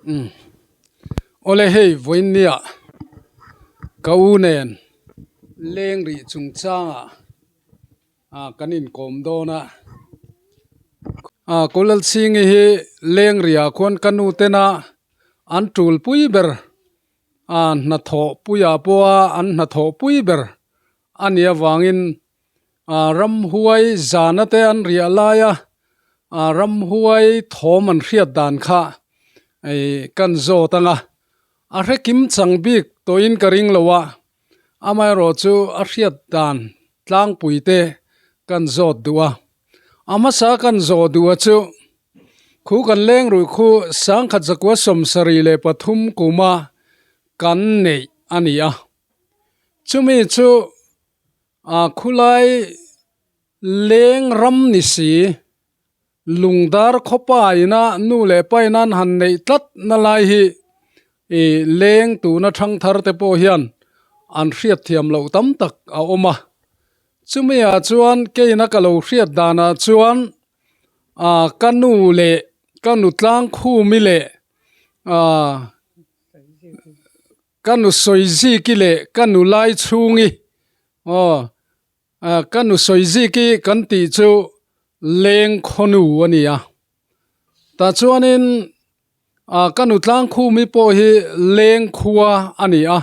Umm awle hei vawiinnia ka u nen leng rih chungchangah ah kan inkawm dawn a ah Kawlalchhingi hi leng rihah khuan ka nu tena an tul pui ber ah hnathawh puiah pawha an hnathawh pui ber a nih avangin ah ramhuai zana te an riah laia ah ramhuai thawm an hriat dan kha ih kan zawt ang a a hre kim chang bik tawhin ka ring lo a amaherawh chu a hriat dan tlangpui te kan zawt duh a a hmasa kan zawh duh a chu khu kan leng ruih khu sangkhat zakua 73 kuma kan neih a ni a chumi chu. Ah khulai leng ram ni si, lungdar khawpa ina nu leh pa ina an han neih tlat na lai hi ih leng tuna thangthar te pawh hian an hriat thiam loh tam tak a awm a. Chumi ah chuan keina ka lo hriat danah chuan ah ka nu leh ka nu tlangkhumi leh ah Ka nu Sawiziki leh ka nu Laichhungi aw ka nu Sawiziki kan tih chu Lengkhawnu a ni a. Tah chuanin ka nu Tlangkhumi pawh hi Lengkhua a ni a.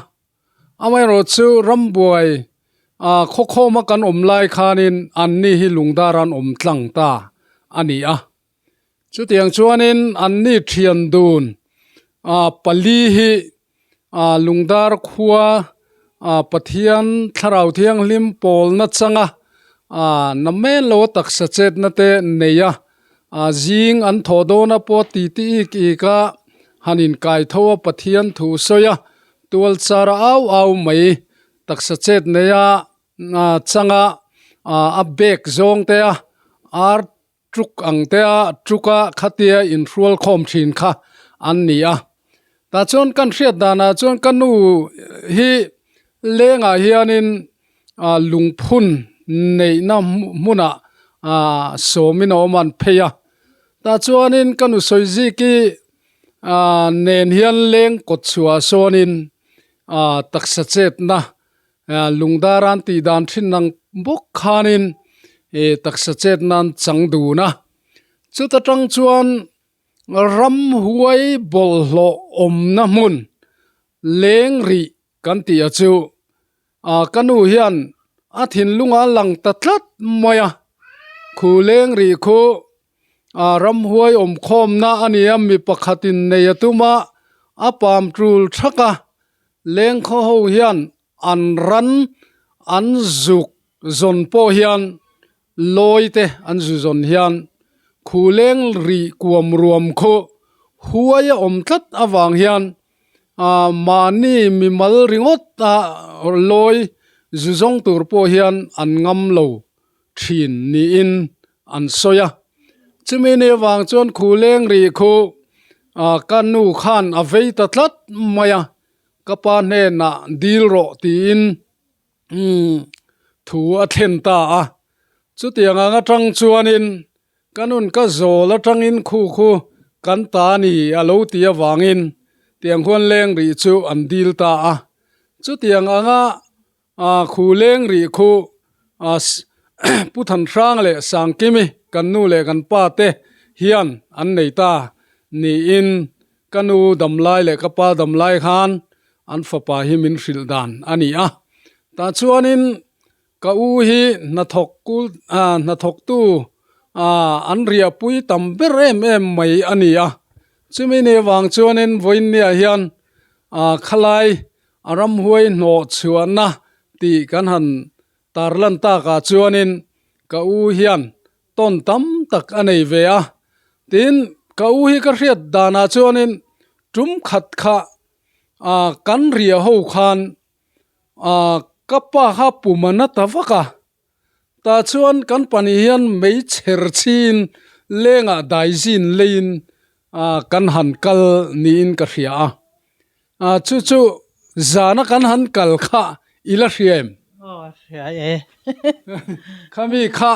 Amaherawh chu rambuai khawkhawma kan awm lai khanin anni hi lungdar an awm tlang ta a ni a. Chutiang chuanin anni thian dun pali hi Lungdar khua Pathian Thlarau Thianghlim pawlna changa namen lo taksa chetna te nei a, zing an thawh dawna pawh ti ti ik ik a han inkai tho a Pathian thu sawi a, tual char au au mai taksa chet nei a changa a bag zawng te a ar Truk ang te a truk a khatia inhrual khawm thin kha an ni a. Tah chuan kan hriat danah chuan ka nu hi lengah hianin ah lungphun neihna hmunah ah sawmin a awm a an phei a. Tah chuanin ka nu Sawiziki ah nen hian leng kawt chhuah sawnin ah taksa chetna Lungdar an tih dan thin ang bawk khanin ih taksa chet nan chang dun a, chuta tang chuan ramhuai bawlhhlawh awmna hmun leng rih kan tih a chu ah ka nu hian a thinlung a lang ta tlat mai a, khu leng rih khu ah ramhuai awm khawmna a ni a mi pakhatin nei a tum a, a pam tul thak a. Lengkhaw ho hian an ran an zuk zawn pawh hian lawi te an zu zawn hian khu leng rih kuam ruam khu huai a awm tlat avang hian ah mahni mimal ringawt a lawi zu zawng tur pawh hian an ngam lo thin niin an sawi a. Chumi ni avang chuan khu leng rih khu ah ka nu khan a vei ta tlat mai a, ka pa hnenah dil rawh tiin umm thu a thlen ta a. Chutiang ang atang chuanin ka nun ka zawl atangin khu khu kan ta ni a lo ti avangin tiang huan leng rih chu an dil ta a. Chutiang anga Ah khu leng rih khu ah Pu Thanhrang leh Sangkimi kan nu leh kan pa te hian an nei ta niin ka nu damlai leh ka pa damlai khan an fapa hi min hrilh dan a ni a. Tah chuanin ka u hi hnathawk kul ah hnathawktu ah an riahpui tam ber em em mai a ni a. Chumi ni avang chuanin vawiinniah hian ah khalai A ramhuai hnawh chhuahna tih kan han tarlan takah chuanin ka u hian tawn tam tak a nei ve a. Tin, ka u hi ka hriat danah chuanin tum khat kha ah kan riah ho khan ah ka pa kha pum a na ta vak a. Tah chuan kan pahnih hian mei chher chhin lengah daizin leiin ah kan han kal niin ka hria a. Ah chu chu zana kan han kal kha i la hria em? Aw hria e. Khami kha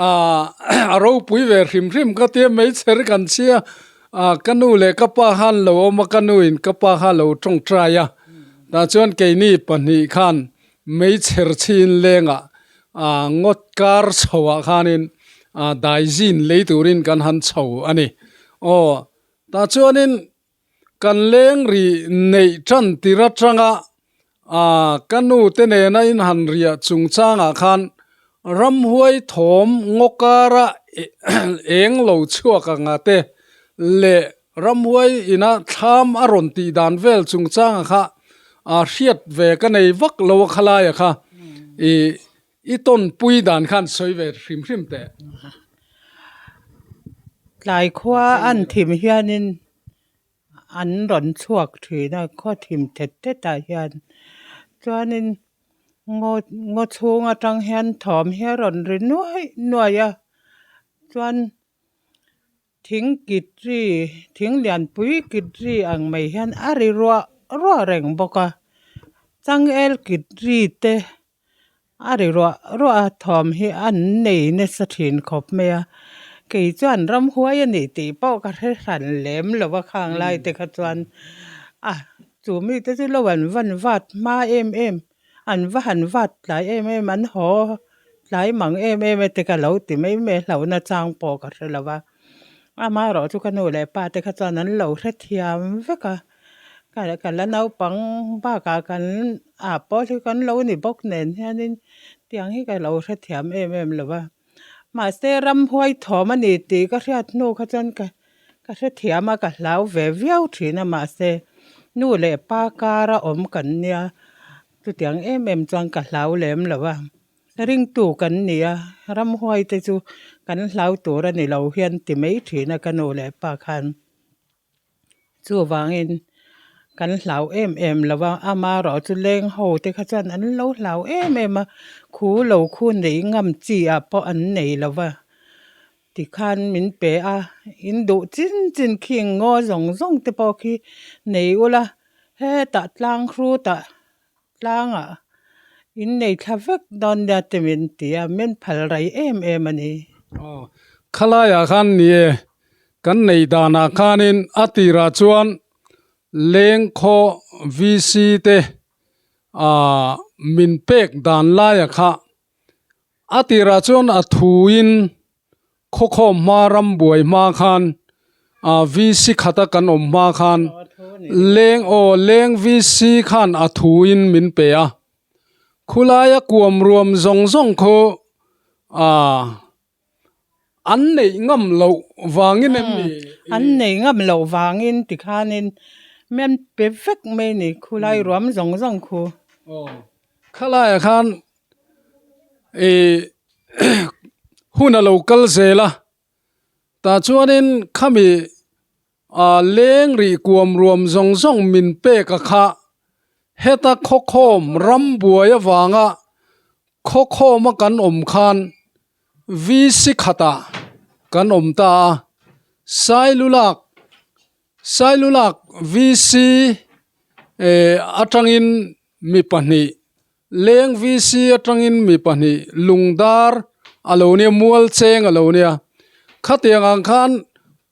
ah a ropui ve hrim hrim ka tia mei chher kan chhia. Ah ka nu leh ka pa khan lo awm a, ka nu in ka pa kha lo tawngtai a, tah chuan keini pahnih khan meichher chhin lengah ah ngawt kar chho ah khanin ah daizin lei turin kan han chho a ni. Aw tah chuanin Kan leng rih neih tan tir atanga ah ka nu te nena in han riah chungchangah khan ramhuai thawm ngaw kara eng lo chhuak anga te leh ramhuai ina thlam a rawn tih dan vel chungchangah kha ah hriat ve ka nei vak lo a khalaia kha ih I tawnpui dan khan sawi ve hrim hrim teh. Tlai khua an thim hianin an rawn chhuak thin a, khaw thim thet thet ah hian. Chuanin ngaw ngaw chhung atang hian thawm hi a rawn ri nuai nuai a, chuan thing kit ri thing lianpui kit ri ang mai hian a ri ruah ruah reng bawk a, changel kit ri te. A ri ruah ruah a thawm hi an nei nasa thin khawp mai a, kei chuan ramhuai a nih tih pawh ka hre hran lem lo a khang lai te kha chuan a chu mi te chu lo an van vat hma em em an va han vat tlai em em an haw tlai mang em em e te ka lo ti mai mai a hlauhna chang pawh ka hre lo va amaherawh chu ka nu leh pa te kha chuan an lo hrethiam vek a. Ka la naupang bakah kan ah pawh hi kan lo ni bawk nen hianin tiang hi ka lo hrethiam em em lo va. Mahse ramhuai thawm a ni tih ka hriat hnu kha chuan ka ka hrethiam a ka hlau ve viau thin a mahse nu leh pa kara awm kan nia chutiang em em chuan ka hlau lem lo va. Ringtu kan ni a ramhuai te chu kan hlau tur a ni lo hian ti mai thin a ka nu leh pa khan. Chuvangin kan hlau em em lo va, amaherawh chu leng ho te kha chuan an lo hlau em em a, khu lo khu nei ngam chi ah pawh an nei lo va, tikhan min pe a, in duh chin chin khi ngaw zawng zawng te pawh khi nei ula hetah tlang hrutah tlangah in nei thla vek dawn nia te min ti a, min phal rei em em a ni. Aw, khalaiah khan ni e, kan nei danah khanin a tirah chuan lengkhaw VC te ah min pek dan laia kha a tirah chuan a thuin Khawkhawm hma ram buai hma khan ah VC khata kan awm hma khan leng aw leng VC khan a thu in min pe a khulaia kuam ruam zawng zawng khu ah an neih ngam loh vangin em ni? An neih ngam loh vangin tikhanin min pe vek mai ni khulai ruam zawng zawng khu. Aw khalaiah khan ih hun a lo kal zel a tah chuanin khami ah leng rih kuam ruam zawng zawng min pek a kha heta khawkhawm ram buai avanga khawkhawm a kan awm khan VC khatah kan awm ta a Sailulak Sailulak VC eh atangin mi pahnih Leng VC atangin mi pahnih lungdar a lo nia, mual cheng a lo nia. Khatiang ang khan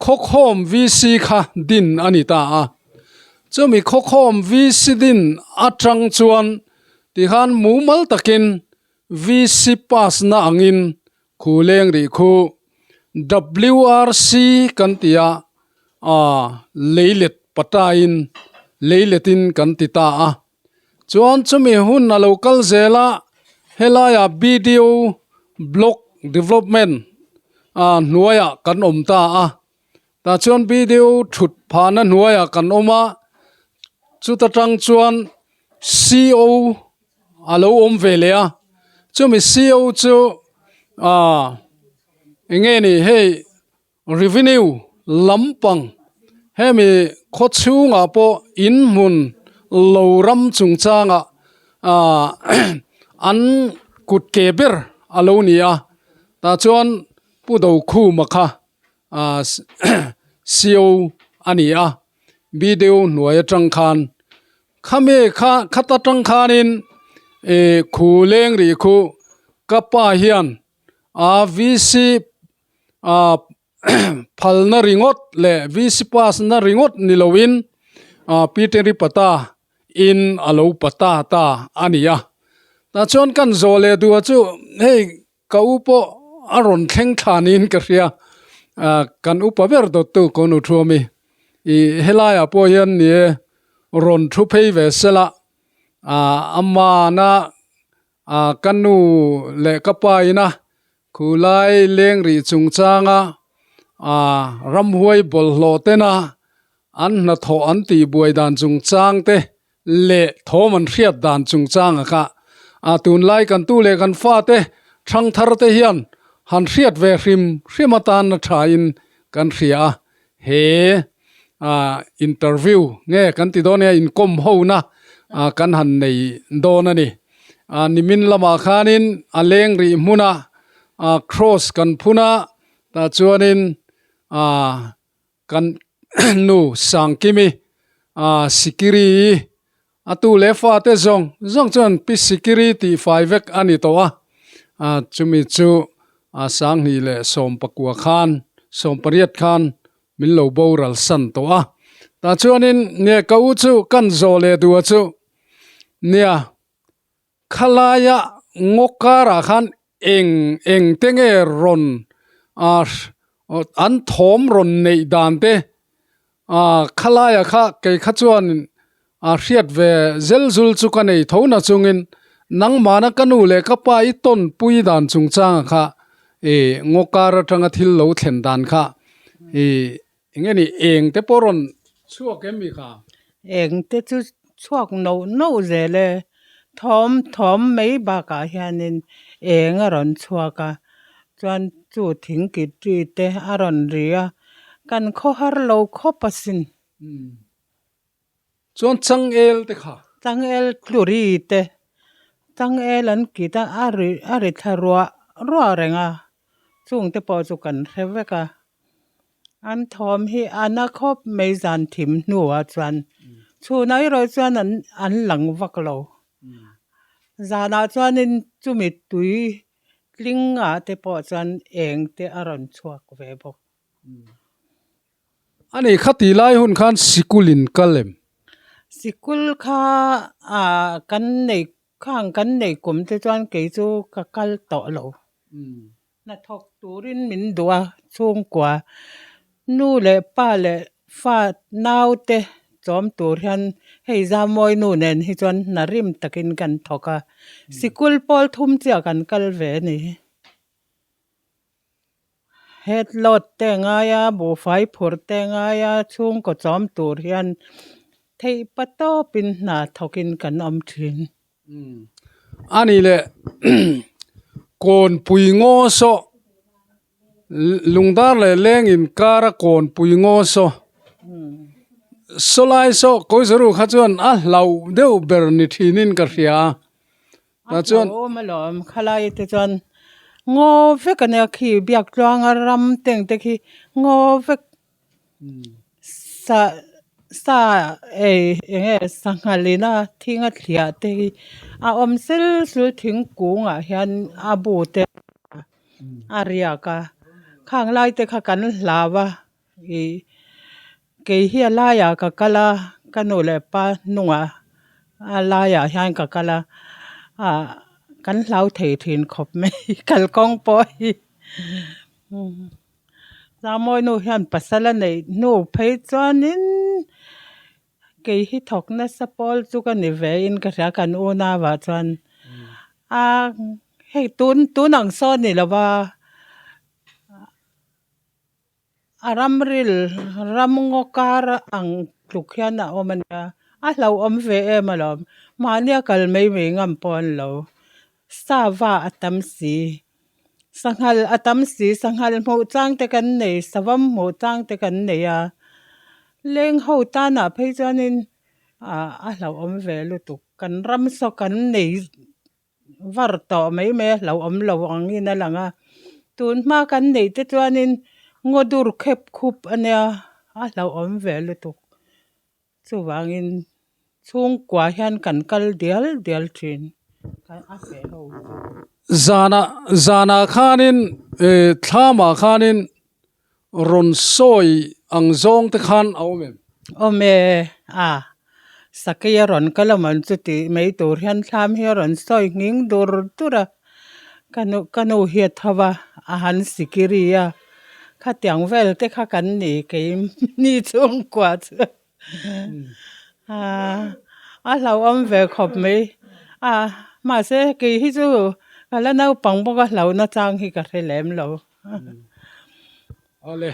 Khawkhawm VC kha din a ni ta a. Chumi Khawkhawm VC din atang chuan tikhan mumal takin VC pass na angin khu leng rih khu WRC kan ti a, leilet patain leiletin kan ti ta a. Chuan chumi hun a lo kal zel a, helaiah BDO Block Development ah hnuaiah kan awm ta a, tah chuan BDO thut phahna hnuaiah kan awm a, chuta tang chuan CO a lo awm ve leh a, chumi CO chu ah eng nge ni hei. Revenue lampang hemi khaw chhungah pawh in hmun lo ram chungchangah ah an kut ke ber a lo ni a tah chuan Pu Dokhuma kha ah CO a ni a video hnuai atang khan khami kha khata tang khanin ih khu leng rih khu ka pa hian ah VC. Ah. phalna ringawt leh VC pass na ringawt ni loin ah Peter-i pata in a lo pata ta a ni a. Tah chuan kan zawh leh duh a chu hei ka u pawh a rawn thleng thla niin ka hria ah kan upa ber dawttu ka nu thu ami ih helaiah pawh hian ni e rawn thu phei ve sela ah amana ah ka nu leh ka pa ina Khulai leng rih chungchanga ah ramhuai bawlhhlawh tena an hnathawh an tihbuai dan chungchang te leh thawm an hriat dan chungchanga kha ah tunlai kan tu leh kan fate thangthar te hian han hriat ve hrim hrim atan a thain kan hria a, he ah interview nge kan ti dawn nia inkawm hona ah kan han nei dawn a ni. Ah nimin lamah khanin a leng rih hmuna ah cross kan phun a tah chuanin ah kan nu Sangkimi ah Sikiri a tu leh fate zawng zawng chuan pi Sikiri tih fai vek a ni tawh a ah chumi chu ah Sanghnih leh Sawmpakua khan Sawmpariat khan min lo boral san tawh a tah chuanin nge ka u chu kan zawh leh duh a chu Nia, khalaia ngaw karah khan eng eng te nge rawn ah an thawm rawn neih dan te ah khalaia kha kei kha chuan ah hriat ve zel zul chu ka nei tho na chungin nangmahna ka nu leh ka pa i tawn pui dan chungchanga kha ih ngaw kar atanga thil lo thlen dan kha ih Eng nge ni eng te pawh rawn chhuak em mi kha? Eng te chu chhuak noh noh zel e. Thawm thawm mai bakah hianin eng a rawn chhuak a, chuan chu thing kit ri te a rawn ri a, kan khawhar lo khawp asin. Chuan changel te kha? Changel tluri te, changel an kit a, a ri a ri thla ruah ruah reng a, chung te pawh chu kan hre vek a. An thawm hi a na khawp mai zan thim hnuah chuan chhunah erawh chuan an an lang vak lo. Zanah chuanin chumi tui tlingah te pawh chuan eng te a rawn chhuak ve bawk. A ni khati lai hun khan sikul in kal em? Sikul kha ah kan nei khang kan nei kum te chuan kei chu ka kal tawh lo. Hnathawk turin min duh a, chhungkua nu leh pa leh fa naute chawm tur hian hei Zamawi nu nen hi chuan hna rim takin kan thawk a, sikul pawl thum chiah kan kal ve a ni. Head load te ngai a, buhfai phur te ngai a, chhungkaw chawm tur hian theih pa tawpin hna thawkin kan awm thin. A ni leh kawnpui ngaw saw lungdar leh leng inkara kawnpui ngaw saw saw lai saw Kawizaru kha chuan a hlauh deuh ber ni thinin ka hria a. A hlauhawm alawm khalai te chuan ngaw vek a nia khi biak tluanga ram teng te khi ngaw vek sa sa ei eng nge sangha lina thing a thliah te hi a awm sel sul thingkungah hian a bu te a riak a khang lai te kha kan hlau a ih kei hi a laiah ka kal a ka nu leh pa hnungah a laiah hian ka kal a ah kan hlau thei thin khawp mai kalkawng pawh hi. Zamawi nu hian pasal a neih hnu phei chuanin kei hi thawk nasa pawl chu ka ni ve in ka hria kan unau ah chuan a hei tun tun ang sawn ni lova a ramril ram ngaw kar ang tluk hian a awm a nia a hlauhawm ve em alawm mahni a kal mai mai ngam pawh an lo sava a tam si. Sanghal a tam si, sanghal hmuh chang te kan nei, savam hmuh chang te kan nei a, leng ho tanah phei chuanin ah a hlauhawm ve lutuk, kan ram saw kan nei var tawh mai mai a hlauhawm lo angin a lang a, tun hma kan neih te chuanin ngaw dur khep khup a nia a hlauhawm ve lutuk. Chuvangin chhungkua hian kan kal dial dial thin a feh ho chu. Zanah zanah khanin eh thlamah khanin. Rawn sawi ang zawng te khan a awm em? Awm e, a sakei a rawn kal a man chu tih mai tur hian thlam hi a rawn sawi nghing dur dur a, ka nu ka nu hi a tho va, a han sikiri a, khatiang vel te kha kan ni kei ni chhungkua chu a hlauhawm ve khawp mai a, mahse kei hi chu ka la naupang bawk a hlauhna chang hi ka hre lem lo. Awle,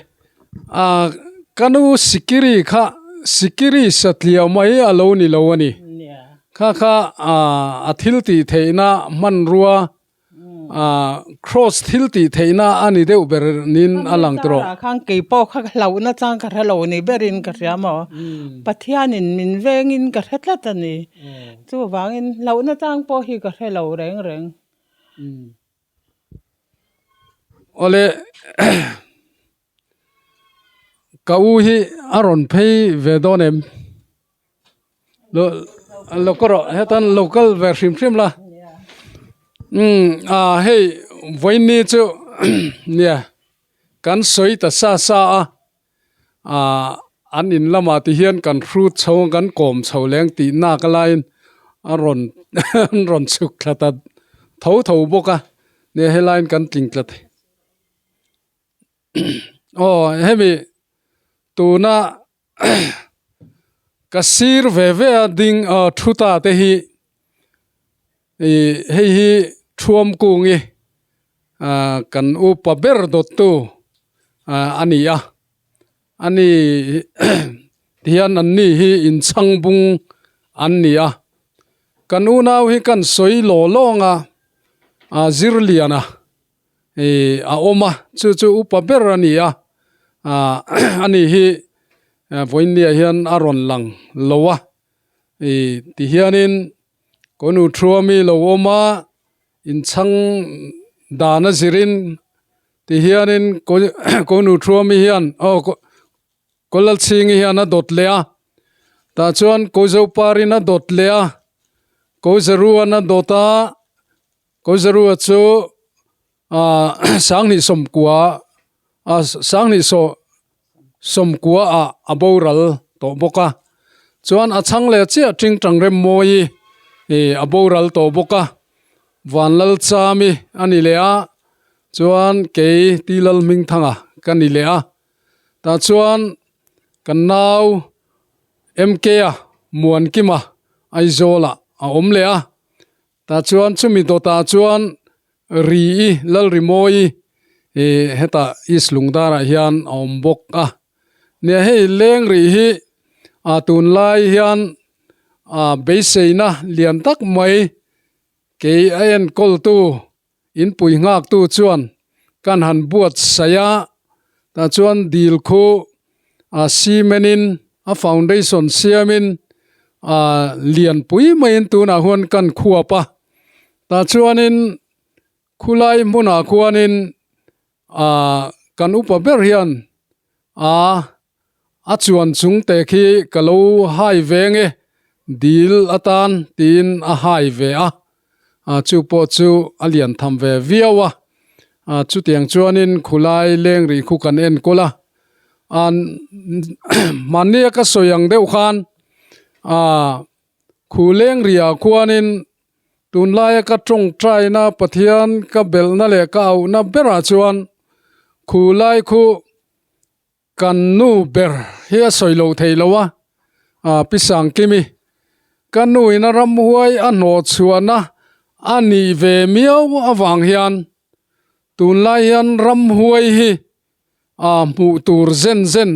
ah ka nu sikiri kha sikiri satliah mai a lo ni lo a ni. Kha kha ah a thil tih theihna hmanrua ah cross thil tih theihna a ni deuh ber niin a lang tawh. Kha khan kei pawh kha hlauhna chang ka hre lo ni berin ka hria maw. Pathianin min vengin ka hre tlat a ni. Chuvangin hlauhna chang pawh hi ka hre lo reng reng. Awle ka u hi a rawn phei ve dawn em lo ka rawh hetan lo kal ve hrim hrim la umm a hei vawiin chu nia kan sawi ta sa sa a. Ahh an in lamah ti hian kan hrut chho a kan kawm chho leng tih nak a laiin a rawn an rawn chhuk thla ta tho tho bawk a nia helaiin kan tling tlat aw hemi tuna ka sir ve ve a ding aw thu ta te hi ih hei hi thuam kung i ah kan upa ber dawt tu ah a ni a ani tihian an ni hi inchhang bung an ni a kan unau hi kan sawi law lawng a ah zirliana ih a awm a chu chu upa ber a ni a ah ani hi vawinia hian a rawn lang lo a ih tihianin kawnu thuami lo awm a inchhang dan a zirin tihianin kawnu thuami hian aw Kawlalchhingi hian a dawt leh a tah chuan Kozoparin a dawt leh a Kozaruan a dawt a Kozarua chu ah sanghnih sawmkua ah sanghnih saw sawmkua ah a boral tawh bawk a chuan a chhang leh chiah tingtang rem mawi ih a boral tawh bawk a Vanlalchami a ni leh a chuan kei Tilalhmingthanga ka ni leh a. Tah chuan kan nau MK a Muankima Aizawl ah a awm leh a, tah chuan chumi dawtah chuan Ri i Lalrimawi ih hetah East Lungdarah hian a awm bawk a. Nia hei leng rih hi ah tunlai hian ah beiseina lian tak mai kei a enkawltu Inpui nghaktu chuan kan han buatsaih a, tah chuan dil khu a cement in a foundation siamin a lianpui maiin tunah huan kan khuap a, tah chuanin khulai hmunah khuanin ah kan upa ber hian a A chuan chung te khi ka lo hai ve nge dil atan tiin a hai ve a, a chu pawh chu a lian tham ve viau a, a chutiang chuanin khulai leng rih khu kan enkawl a, a mahnia ka sawi ang deuh khan a khu leng rihah khuanin tunlaia ka tawngtaina Pathian ka belhna leh ka auhna berah chuan khulai khu Kan nu ber hi a sawi lo thei lo a, ah Pi Sangkimi, ka nu in a ramhuai a hnawh chhuahna a nih ve miau avang hian tunlai hian ramhuai hi ah hmuh tur zen zen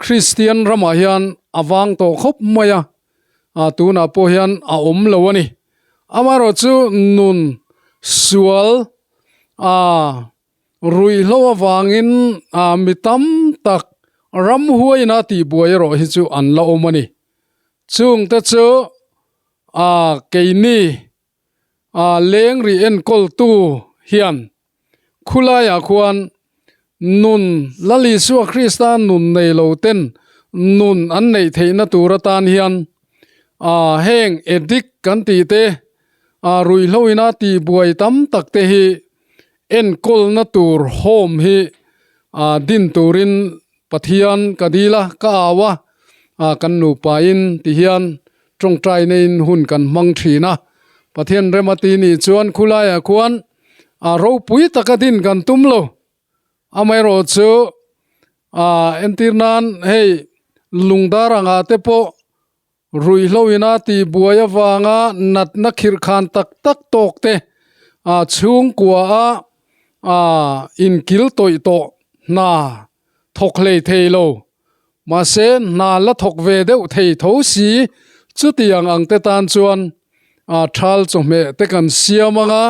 Kristian ramah hian a vang tawh khawp mai a, ah tunah pawh hian a awm lo a ni. Amaherawhchu nun sual ah Ruihhlo avangin mi tam tak ramhuaina tihbuai erawh hi chu an la awm a ni. Chungte chu keini leng rih enkawltu hian khulaiah khuan nun Lal Isua Krista nun nei lo ten nun an neih theihna tur atan hian heng addict kan tih te ruihhloina tihbuai tam tak te hi Enkawlna tur home hi ah din turin Pathian ka dil a, ka au a, ah kan nupa in ti hian tawngtai neiin hun kan hmang thin a. Pathian rem a ti nih chuan khulaiah khuan ah ropui taka din kan tum lo. Amaherawh chu ah entir nan hei lungdar angah te pawh Ruihhlo ina tihbuai avanga natna khirhkhan tak tak tawk te a chhungkua a a inkil tawih tawh hna thawk hlei thei lo. Mahse hna la thawk ve deuh thei tho si chutiang ang te tan chuan a thal chawhmeh te kan siam anga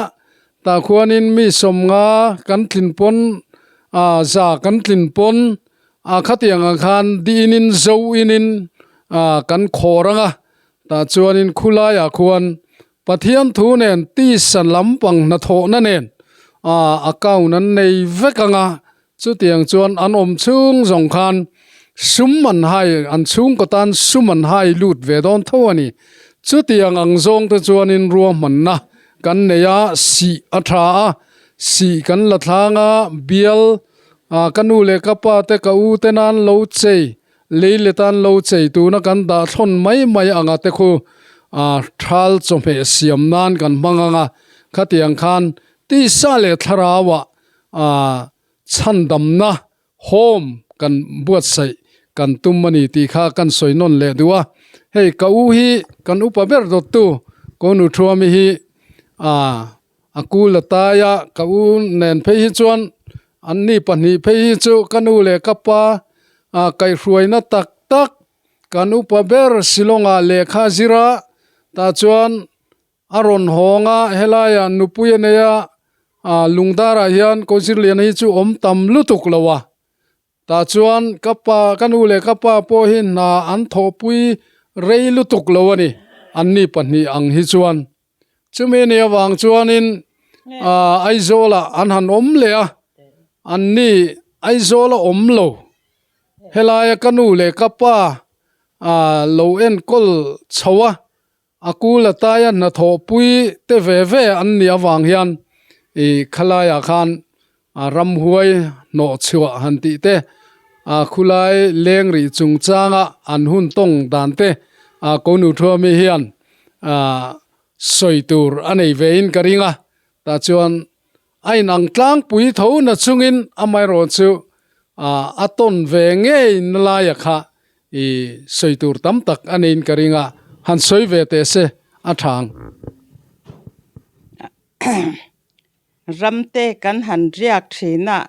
tah khuanin mi sawmnga kan tlin pawn a za kan tlin pawn A khatiang ang khan dinin zo inin ah kan khawr ang a, tah chuanin khulaiah khuan Pathian thu nen tisa lampang hnathawhna nen ah account an nei vek ang a, chutiang chuan an awm chhung zawng khan sum an hai an chhungkaw tan sum an hai lut ve dawn tho a ni. Chutiang ang zawng te chuanin ruahmanna kan nei a, sih a tha a, sih kan la thlang a, bial Ah, ka nu leh ka pa te ka u te nan lo chei, lei let an lo chei tuna kan dah thlawn mai mai anga te khu ah thal chawhmeh siam nan kan hmang anga khatiang khan tisa leh thlarau ah ah chhandamna home kan buatsaih kan tum a ni tih kha kan sawi nawn leh duh a. Hei ka u hi kan upa ber dawttu Kawnu Thuami hi ah A kul a tai a, ka u nen phei hi chuan an ni pahnih phei hi chu ka nu leh ka pa ah kaihhruaina tak tak kan upa ber Shillong ah lehkha a zir a, tah chuan a rawn hawng a, helaiah nupui a nei a, ah lungdarah hian Kawzirliana hi chu awm tam lutuk lo a. Tah chuan ka pa, ka nu leh ka pa pawh hi hna an thawhpui rei lutuk lo a ni, an ni pahnih ang hi chuan. Chumi ni avang chuanin Aizawlah an han awm leh a, an ni Aizawla awm lo. Helaia ka nu leh ka pa lo enkawl chho a, A kul ataia hnathawhpui te ve ve an nih avang hian ih khalaiah khan ramhuai hnawh chhuah han tih te, a khulai leng rih chungchanga an hun tawng dan te Konu Thuami hian sawi tur a nei vein ka ring a, tah chuan A inang tlangpui tho na chungin amaherawh chu a tawn ve ngei na laia kha i sawi tur tam tak a neiin ka ring a, han sawi ve teh se a tha ang. Ramte kan han riak thin a,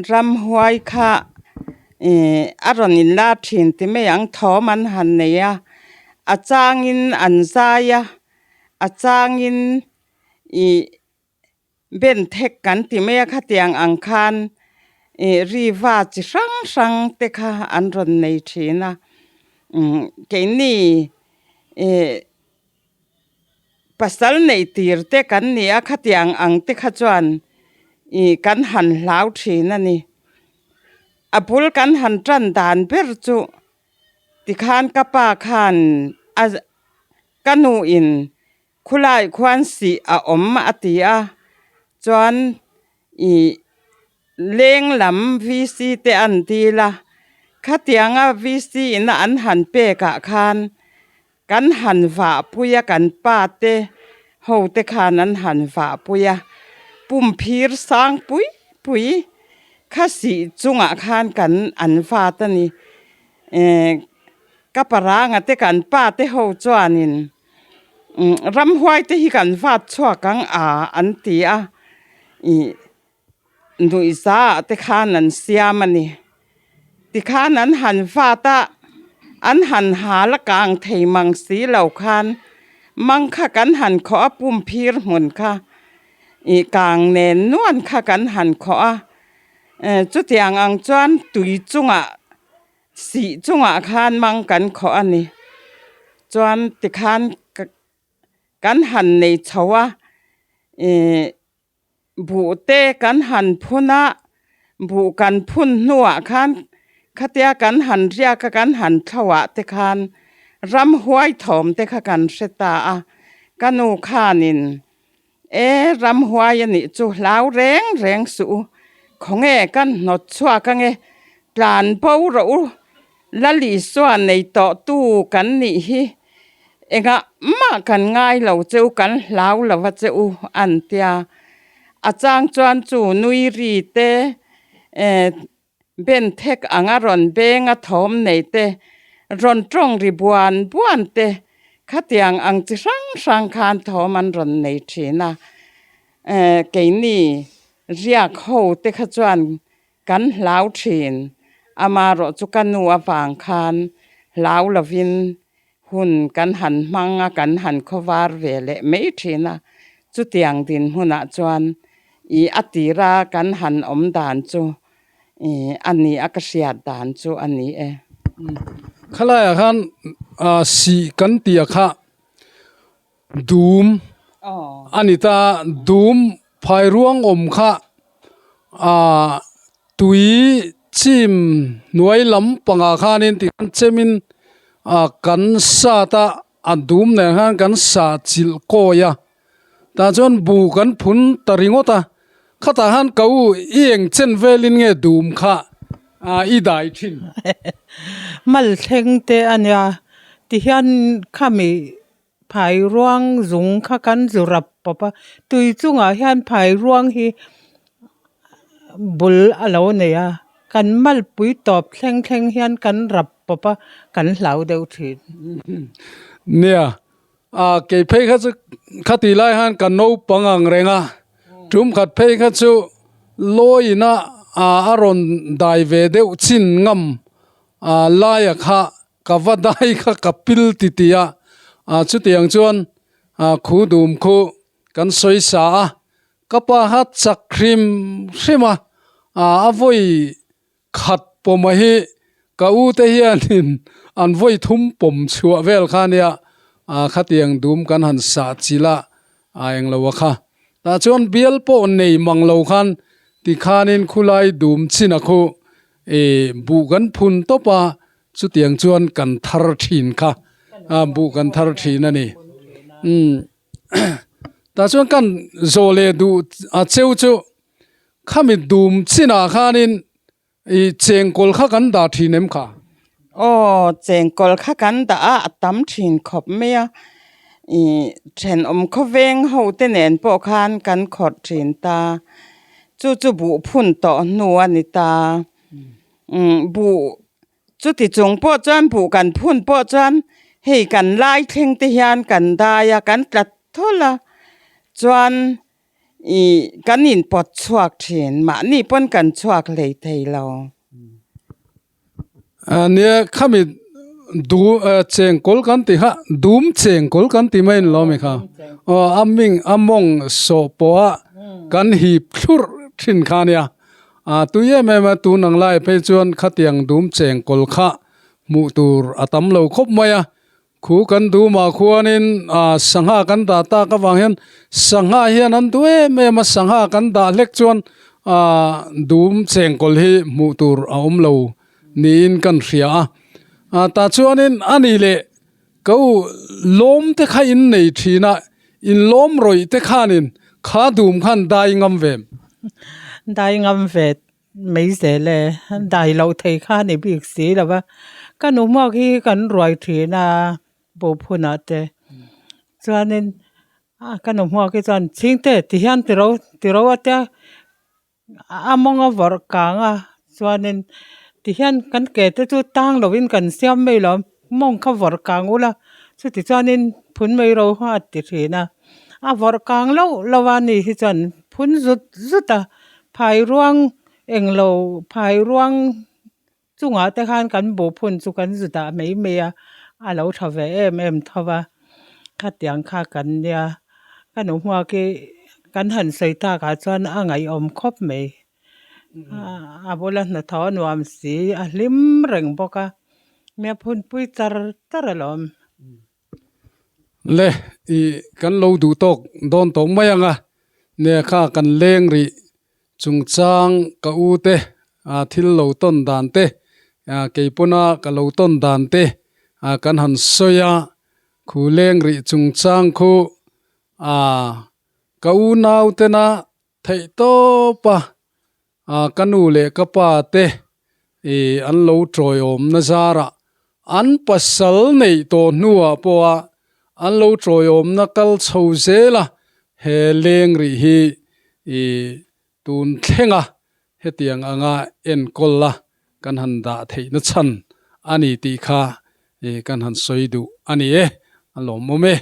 ramhuai kha a rawn inlar thin ti mai ang thawm an han nei a, a changin an zai a, a changin ih Ben thek kan ti mai a khatiang ang khan ih riva chi hrang hrang te kha an rawn nei thin a umm keini ih pasal neih tir te kan ni a khatiang ang te kha chuan ih kan han hlau thin a ni a bul kan han tan dan ber chu tikhan ka pa khan a ka nu in Khulai khuan sih a awm a ti a, chuan ih leng lam VC te an dil a, khatianga VC ina an han pek ah khan kan han vah pui a kan pa te ho te khan an han vah pui a, pum phir sang pui pui kha sih chungah khan kan an vat a ni, eh ka paranga te kan pa te ho chuanin. Ramhuai te hi kan vat chhuak ang a an ti a, ih nuihza ah te khan an siam a ni. Tikhan an han vat a, an han hal a kang thei mang si lo khan mang kha kan han khawh a pum phir hmun kha ih kang nen nuan kha kan han khawh a, chutiang ang chuan tui chungah Sih chungah khan mang kan khawh a ni. Chuan tikhan kan han nei chho a, ih buh te kan han phun a, buh kan phun hnuah khan khatia kan han riak a kan han thloah te khan ramhuai thawm te kha kan hre ta a, ka nu khanin E ramhuai a nih chu hlau reng reng suh u. Khawnge kan hnawt chhuak ange, tlan bo rawh u, Lal Isua nei tawh tu kan nih hi, engah mah kan ngai lo che u, kan hlau lo a che u an tia. A chang chuan chu nui ri te Ben thek anga rawn benga thawm nei te, rawn tawng ri buan buan te, khatiang ang chi hrang hrang khan thawm an rawn nei thin a. Keini riak ho te kha chuan kan hlau thin, amarawh chu ka nu avang khan hlau lovin hun kan han hmang a, kan han khawvar ve leh mai thin a. Chutiang dinhmunah chuan ih a tira kan han awm dan chu ih a ni a, ka hriat dan chu a ni e. Khalaiah khan sih kan tih a kha dum a ni ta, dum phairuang awm kha tui chim hnuai lam pangah khanin tikhan chemin kan sat a, a dum nen khan kan sah chilh kawi a, tah chuan buh kan phun ta ringawt a, khatah khan ka u i eng chen velin nge dum kha i dai thin. Mal thleng te a nia, tihian khami Phai ruang zung kha kan zu rap pawp a, tui chungah hian phai ruang hi bul a lo nei a, kan malpui tawp thleng thleng hian kan rap pawp a, kan hlau deuh thin. Nia, a kei phei kha chu khati lai khan ka naupang ang reng a, tum khat phei kha chu lawiin a a rawn dai ve deuh chin ngam laia kha Ka va dai kha ka pil ti ti a, chutiang chuan khu dum khu kan sawi sa a, ka pa kha chak hrim hrim a, a vawi khat pawm a hi ka u te hianin an vawi thum pawm chhuah vel kha ania, khatiang dum kan han sah chilh a, a englo a kha. Tah chuan bial pawh nei mang lo khan tikhanin khulai dum chin a khu E, buh kan phun tawp a, chutiang chuan kan thar thin kha, a buh kan thar thin a ni. Umm, tah chuan kan zawh leh duh a cheu chu khami dum chinah khanin i chengkawl kha kan dah thin em kha? Aw, chengkawl kha kan dah a, a tam thin khawp mai a, i thenawm khawveng ho te nen pawh khan kan khawrh thin ta. Chu chu buh phun tawh hnu a ni ta. Umm buh chuti chung pawh chuan buh kan phun pawh chuan hei kan lai thleng te hian kan dai a kan tla thawlh a chuan ih kan inpawt chhuak thin mahni pawn kan chhuak hlei thei lo. Nia khami du chengkawl kan tih kha dum chengkawl kan tih mai a ni lo mi kha aw a ming a mawng sawh pawh a kan hip thlurh thin kha ania a tui em em a tun ang lai phei chuan khatiang dum chengkawl kha hmuh tur a tam lo khawp mai a Khu kan dumah khuanin sangha kan dah tak avang hian sangha hian an duh em em a, sangha kan dah hlek chuan dum chengkawl hi hmuh tur a awm lo niin kan hria a. Tah chuanin a ni leh ka u lawm te kha in nei thin a, in lawm rawih te khanin kha dum khan dai ngam ve em? Dai ngam ve Mai zel e, dai loh thei kha a ni bik si lo va, ka nu hmuak hi kan ruai thin a bophunah te chuanin ka nu hmuak hi chuan chhingte ti hian ti ro ti ro a tia a mawng a vawrh kang a chuanin ti hian kan ke te chu tang lovin kan siam mai lo mawng kha vawrh kang ula chuti chuanin phun mai ro a ti thin a a vawrh kang loh loh a ni hi chuan phun zut zut a. Phai ruang englo phai ruang chungah te khan kan buh phun chu kan zu dah mai mai a, a lo tha ve em em tho va, khatiang kha kan nia ka nu hmuak hi kan han sawi takah chuan a ngaihawm khawp mai, a bula hnathawh a nuam si a hlim reng bawk a, mia phunpui char char alawm. Le i kan lo duh tawk dawn tawh mai ang a, nia kha kan leng rih chungchang ka u te thil lo tawn dan te kei pawna ka lo tawn dan te kan han sawi a, khu leng rih chungchang khu ka u nau tena theih tawp a. Ah ka nu leh ka pa te ih an lo tawiawmna zarah an pasal neih tawh hnuah pawha an lo tawiawmna kal chho zel a, he leng rih hi ih tun thlenga hetiang anga enkawl a kan han dah theihna chhan a ni tih kha ih kan han sawi duh a ni e, a lawmawm e.